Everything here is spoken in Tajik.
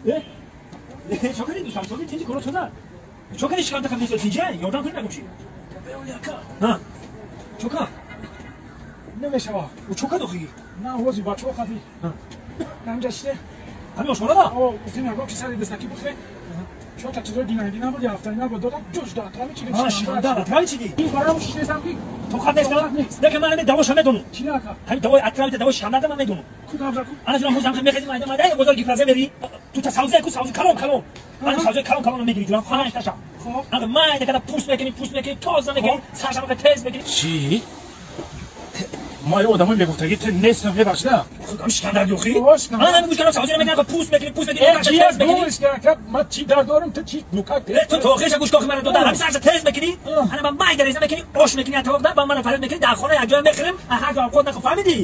Чо кардӣ дӯстам? Сози тинҷи коро соза. Чо кардӣ шикамта қабди со тинҷа? Ёрдам кунӣ нагум чи? Ҳа. Чо кар? Намешава. Ӯ чо кард охи? На, ҳози бачаҳо қади. Ҳамҷа шиде. Ҳами ошхонада? О, гуфтем ягон ки сари дастакӣ бихӯре. Чорта чизои динагина буд, ҳафтаина буд, додам, ҷош да атрави чиди. Ҳа, шиканда атрави чиди? Ин барам шишнесам ки тоқат нест? Лекин ман ҳами давоша медонам. Чи ака? Ҳами давои атравита, давои шикандада ман медонам. Ку давза ку? Ана ҷунам, ҳозир мехезим, майда майда бозор гипразе мери. Ту та савза ку, савзи калон калон. Ана савзаи калон калон мегири ҷунам, панҷ таша. Хоб. Ана майда када пӯст мекунӣ, пӯст мекунӣ, тоза мекунӣ, саршамака тез мекунӣ. Чи? Ма ё одамои мегуфтагӣ ту нестам, мебахшида. Худам шикандарди охи? О, шикандард. Ана ҳами гӯш кардам, савзиро мекунӣ, пӯст мекунӣ, пӯст мекунӣ, Чи тез мекунӣ. гӯш ка, ма чи дард дорам, ту чи нукак? Ту то охирша гӯш кохи мара додар, ҳами сарша тез мекунӣ, ана ба майда реза мекунӣ, ош мекунӣ, тавоқда, ба мана фарид мекунӣ, дар хона як ҷоя мехӯрем, ҳар ҷо овқот нахӯр, фаҳмидӣ?